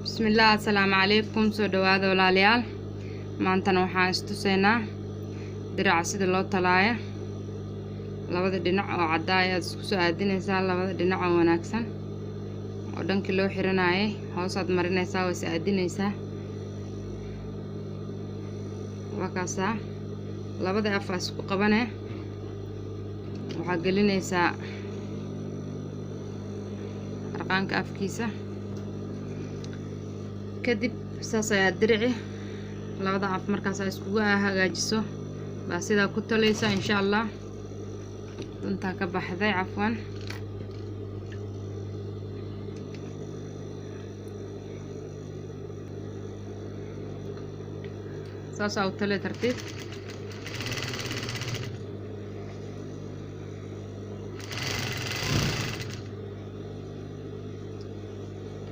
Bismillaah, assalaamu calaykum. Soo dhawaada walaalayaal. Maantana waxaan istusaynaa diraca sida loo talaayo. Labada dhinac oo caddaa ayaad isku soo aadinaysaa, labada dhinac oo wanaagsan oo dhankii loo xiranayay hoosaad marinaysaa, waa is aadinaysaa. Waa kaasaa, labada af aa isku qabane. Waxaa gelinaysaa harqaanka afkiisa, kadib saas ayaa dirici labada af markaas aa iskugu hagaajiso baa sidaa ku talaysa, insha Allah. Duntaa ka baxday, cafwan. Saasaa u talay tartiib.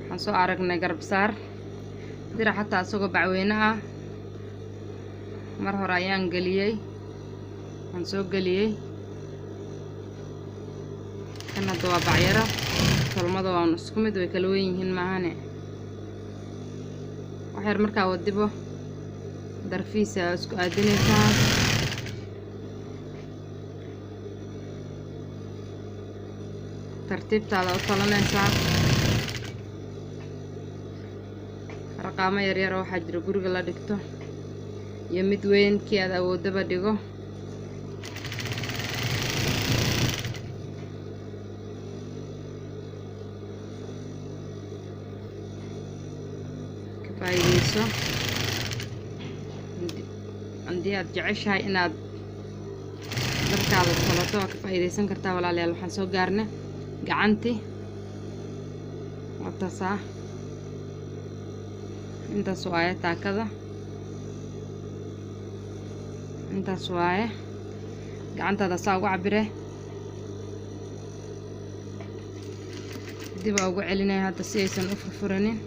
Waxaan soo aragnay garabsaar dirac xataa isagoo bacweyne ah. Mar hore ayaan geliyey, waan soo geliyey. Kan hadda waa bacyaro, tolmada waan isku mid, way kala wen yihiin maahane. Wax yar markaa wadibo darfiisa isku aadinaysaa. Tartiibtaada u talanaysaa. Harqaamo yaryar oo waxaa jira guriga la dhigto iyo mid weyn, kii aad awoodaba dhigo. Ka faa'iideyso haddii aad jeceshahay inaad dharkaada tolato, waa ka faa'iideysan kartaa walaalayaal. Waxaan soo gaarnay gacantii, wataasaa. Intaas waaye taakada, intaas waaye. Gacantaada saa ugu cabire, dib aa ugu celinaya hadda si aysan u furfuranin.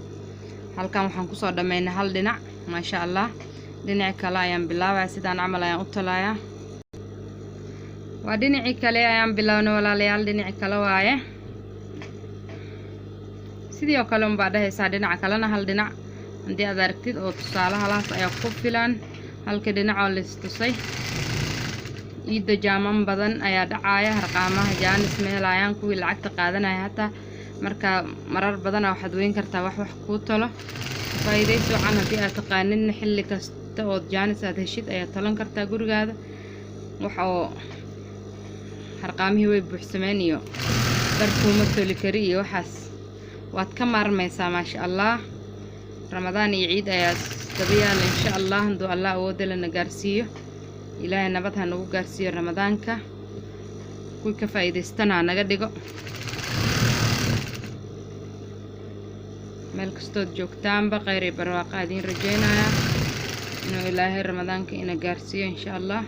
Halkan waxaan kusoo dhammaynay hal dhinac, maasha Allah. Dhinaci kale ayaan bilaabaya, sidaan camal ayaan u talayaa. Waa dhinacii kale ayaan bilownay walaalayaal, dhinaci kale waaye. Sidii oo kale unbaa dhahaysaa dhinaca kalena. Hal dhinac haddii aad aragtid oo tusaale, halaas ayaa ku filan, halka dhinac oo laistusay. Iidda jaaman badan ayaa dhacaaya, harqaamaha jaanis ma helayaan kuwii lacagta qaadanaya hataa. Marka marar badana waxaad weyn kartaa wax wax kuu talo. Faa'iidaysi wacan. Haddii aad taqaanidna, xilli kasta ood jaanis aad heshid ayaad talan kartaa gurigaada. Wax oo harqaamihii way buuxsameen iyo dhar kuuma toli kari iyo waxaas waad ka maarmaysaa, maasha Allah. Ramadaan iyo ciid ayaa daba yaala, insha Allah, handuu Allah awoodda lana gaarsiiyo. Ilaahay nabad ha nagu gaarsiiyo Ramadaanka, kuwii ka faa'iidaystana ha naga dhigo. Meel kastood joogtaanba khayr iyo barwaaqa idiin rajeynaya, inuu Ilaahay Ramadaanka ina gaarsiiyo, insha Allah.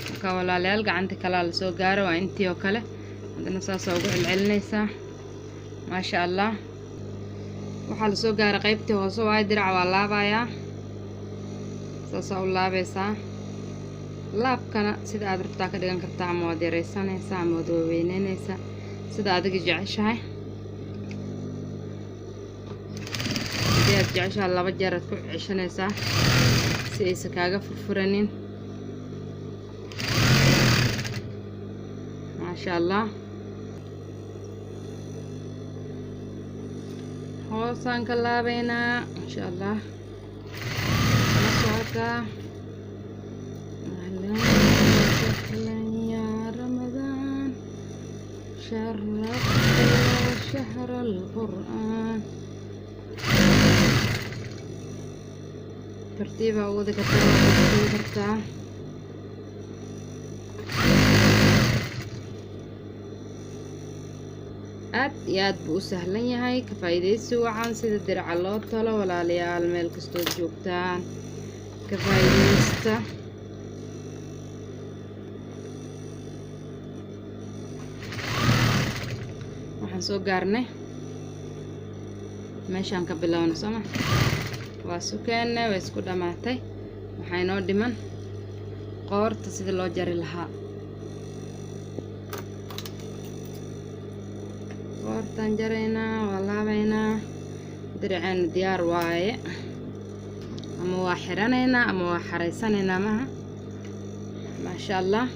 Marka walaalayaal, gacanta kalaa lasoo gaaro, waa intii oo kale. Haddana saasaa ugu celcelinaysaa, maasha Allah. Waxaa lasoo gaaray qaybtii hoose waayo. Dirac waa laabayaa, saasaa u laabaysaa. Laabkana sida aad rabtaa ka dhigan kartaa, ama waad yaraysanaysaa ama waad waaweyneynaysaa, sida adiga jeceshahay. Haddii aad jeceshahay, laba jeer aad ku ceshanaysaa si aysan kaaga furfuranin, maasha Allah. Hoosaan ka laabaynaa, insha Allah. La socotaa. Ahlan wasahlan yaa Ramadaan, sharafta yaa shahra alqur'aan. Tartiibaa u wadi kartaa, waa bogsiin kartaa. Aad iyo aad buu u sahlan yahay. Ka faa'iidaysi wacan sida diraca loo talo walaalayaal. Meel kastood joogtaan ka faa'iidaysta. Waxaan soo gaarnay meeshaan ka bilowna, sooma? Waa sukeenne, way isku dhammaatay. Waxaa inoo dhiman qoorta sida loo jari lahaa. Qoortaan jaraynaa, waa laabaynaa. Diraceena diyaar waaye, ama waa xiranaynaa ama waa xaraysanaynaa maha. Maasha Allah,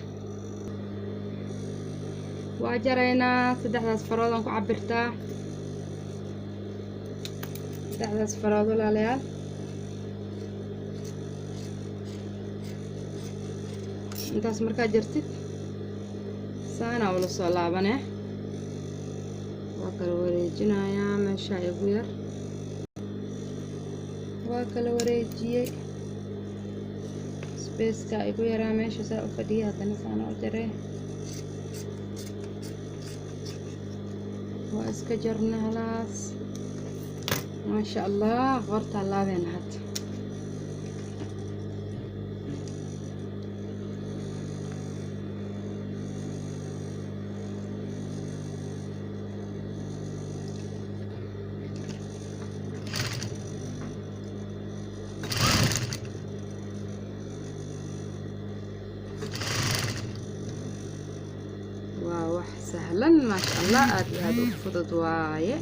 waa jaraynaa. Saddexdaas farood aan ku cabirtaa, saddexdaas farood, walaalayaal. Intaas markaa jartid, saanaa ula soo laabane. Waa kala wareejinayaa, meeshaa igu yar waa kala wareejiyey. Spaceka igu yaraa meesha saa u fadhiyay. Haddana saana u jaree, waa iska jarna halaas. Maasha Allah, qoortaa laabeena hadda. Waa wax sahlan, maasha Allah, aada iyo aada u fudud waaye.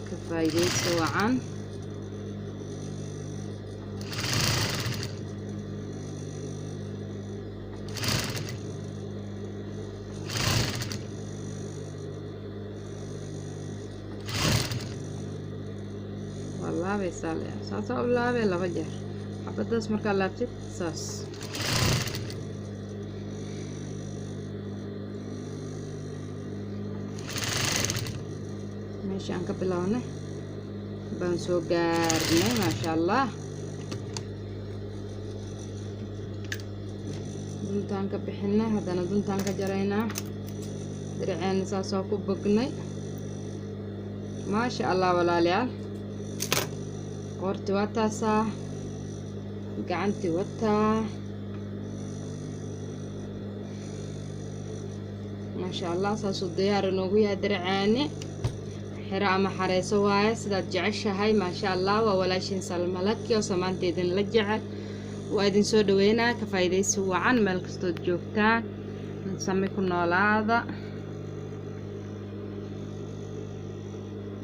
Ka faa'iidayso wacan. Waa laabaysaa le, saasaa u laabay laba jeer xabadaas. Markaa laabtid saas, meesha aan ka bilownay baan soo gaarnay, maasha Allah. Duntaan ka bixinay, haddana duntaan ka jaraynaa. Diraceena saasoo ku bognay, maasha Allah, walaalayaal. Qoorti waa taasaa, gacantii wataa, maasha Allah. Saasuu diyaar inoogu yahay diraceeni. Xiro ama xareyso waaye, sidaad jeceshahay, maasha Allah. Waa walaashiin Salmalaki oo samaanta idinla jecel. Waa idin soo dhaweynaa. Ka faa'iidaysi wacan meel kastood joogtaan. Sami ku noolaada.